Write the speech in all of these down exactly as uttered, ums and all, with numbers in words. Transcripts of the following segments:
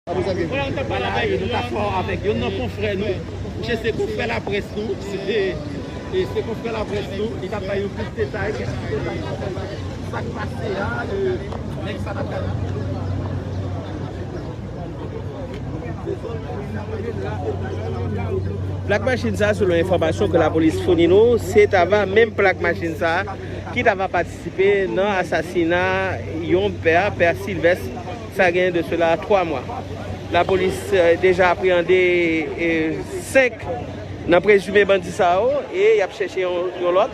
Vwala, nou t ap pale avèk, nou t ap fè avèk youn nan konfrè nou. Misye se konfrè laprès nou. Se, e se konfrè laprès nou. Li t ap bay yon plis detay, kèk ti detay. Sa k pase a, e, nèg sa t ap gade. Plak machin sa, selon enfòmasyon ke lapolis founi nou, se t ava menm plak machin sa ki t ava patisipe nan asasina yon pè, pè Silvès, sa gen de sela twa mwa. Lapolis, eh, deja apreyande, eh, senk nan prezime bandi sa yo e y ap chèche yon, yon lòt.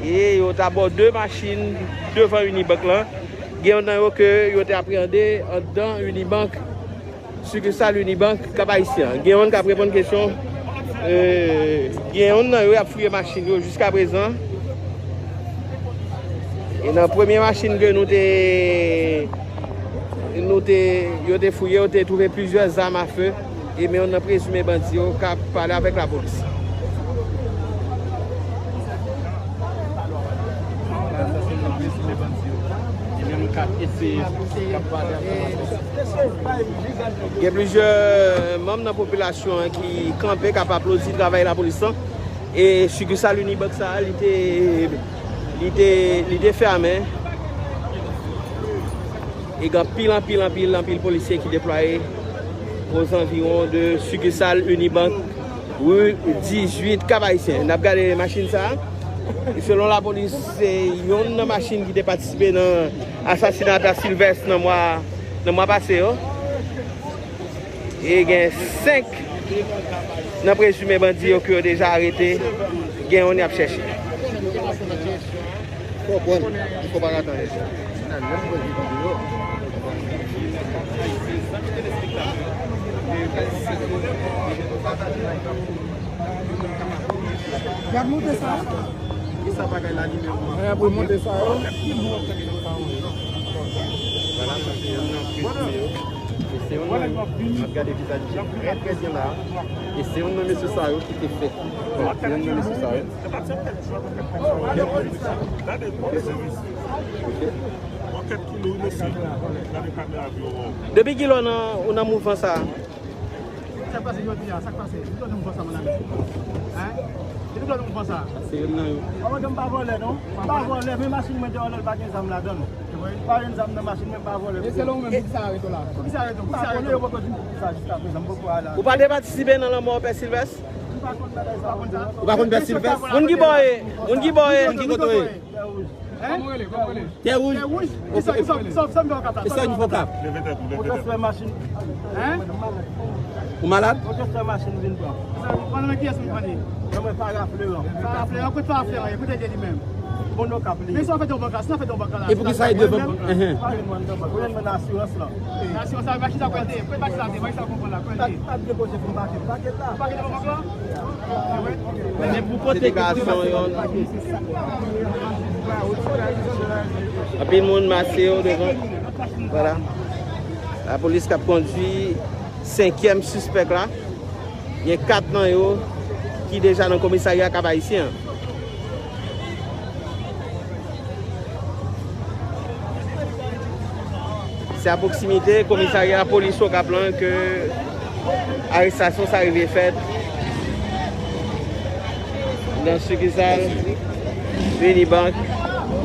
E yo t abò de machin devan Unibank lan. Gen youn nan yo ke yo te apreyande anndan Unibank, sikisal Unibank Kap Ayisyen an. Gen youn k ap reponn kesyon, eh, gen youn nan yo y ap fouye machin yo jiskaprezan. E nan premye machin ke nou te, nou te, yo te fouye, yo te twouve plizyè zam afe. E men youn nan prezime bandi yo k ap pale avèk lapolis. Sa se youn nan prezime bandi yo. E men nou k ap eseye, k ap pale avèk lapolis. Gen plizyè manm nan popilasyon an ki kanpe, k ap aplodi travay lapolis lan. E sikisal Unibank sa a, li te, li te, li te fèmen. E gen anpil, anpil, anpil, anpil polisye ki deplwaye ozanviwon de sikisal Unibank, ri dizuit, Kap Ayisyen. N ap gade machin sa a. E selon lapolis, se youn nan machin ki te patisipe nan asasina pè Silvès nan mwa, nan mwa pase yo. E gen senk nan prezime bandi yo ke yo deja arete. Gen youn y ap chèche. Fò pran, fò pa rate anyen. Gad monte sa. Ki sa bagay la nimewo? Mwen ap remonte sa yo. Vwala, sa se youn nan prezime yo. E se youn nan yo, n ap gade vizaj li trè, trè byen la. E se youn nan mesye sa yo ki te fè. Bon, se youn nan mesye sa yo. Depi kilè w nan, ou nan mouvman sa a? Sa k pase jodi a? Sa k pase? Depi kilè w nan mouvman sa, mon ami? Hein? Depi kilè w nan mouvman sa? Se youn nan yo. Mwen menm pa vòlè non. M pa vòlè, men machin mwen deyò la, l pa gen zam ladan l. Pa gen zam nan machin mwen, pa vòlè. E selon ou menm, poukisa arete w la? Poukisa arete w? Poukisa arete w? Sa jiskaprezan, m poko al la. Ou pa te patisipe nan lanmò pè Silvès? M pa konn bagay sa. Ou pa konn pè Silvès? Moun ki bò ye? Moun ki bò ye? Moun ki kote w ye? Tè wouj. Tè wouj? Tè wouj? Kisa, kisa, kisa, kisa m fè w kapab? E sa ki fè w kap? Ou transfè machin. Hein? Ou malad? Ou transfè machin vin pran. Mwen menm kiyès m pran li? Non, mwen Farah Fleuran. Farah Fleuran, kote Farah Fleuran ye? Kote l ye li menm? Bon, nou kap li. Men sa w fè yon bank la, sa w fè yon bank la. E poukisa e devan? Mwen menm, pa gen mwen nan bank. Mwen nan asirans lan. Nan asirans la, machin sa kwète. Kote machin sa te? Machin sa konprann la, kwète. Pat, pat gen kote pou m pake. Pake la. Pake devan bank la? Se deklarasyon yon. Anpil moun mase yo devan. Vwala. Lapolis k ap kondui senkyèm sispèk la. Gen kat nan yo ki deja nan komisarya Kap Ayisyen an. Se a pwoksimite komisarya polis Okap lan ke arestasyon sa rive fèt nan sikisal Unibank,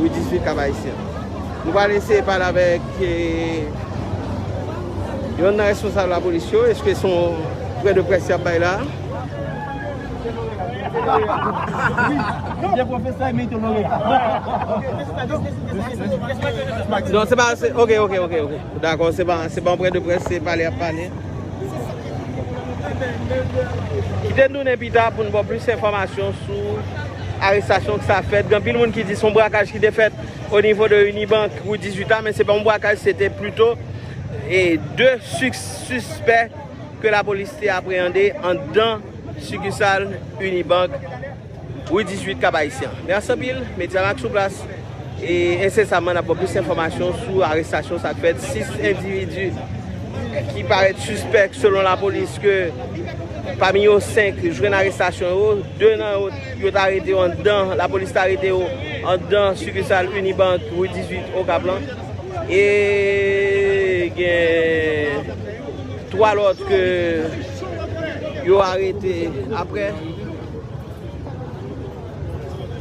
ri dizuit, Kap Ayisyen. Nou pral eseye pale avèk, eh, yonn nan responsab lapolis yo. Èske se yon pwen de près y ap bay la? Li te pwofesè, men li te loreya. Non, se pa, se, ok, ok, ok, ok. Dakò, se pa, se pa yon pwen de près, se pale y ap pale. Kite n tounen pita pou n ba w plis enfòmasyon sou arestasyon k sa fèt. Gen anpil moun ki di se yon brakaj ki te fèt o nivo de Unibank, ri dizuit la, men se pa yon brakaj, se te plito, e, de sis sispè ke lapolis te apreyande anndan sikisal Unibank, ri dizuit, Kap Ayisyen. Mèsi anpil, Media Max sou plas. E ensesamman, n ap ba w plis enfòmasyon sou arestasyon sa k fèt. Sis endividi ki parèt sispèk, selon lapolis, ke pami yo, senk jwenn arestasyon yo. De nan yo, yo t arete yo anndan, lapolis t arete yo anndan sikisal Unibank, ri dizuit, Okap lan. E gen Twa lòt ke yo arete apre,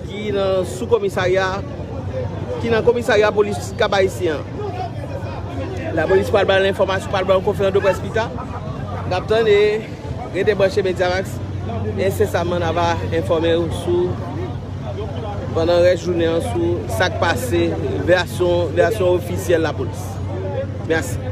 ki nan sou komisarya, ki nan komisarya polis Kap Ayisyen an. Lapolis pral ba l enfòmasyon, pral ba l konferans de près pita. N ap tann e rete branche Mediamax. Ensesaman, n a va enfòme w sou, pandan rès jounen an, sou sa k pase, vèsyon, vèsyon ofisyèl lapolis. Mèsi.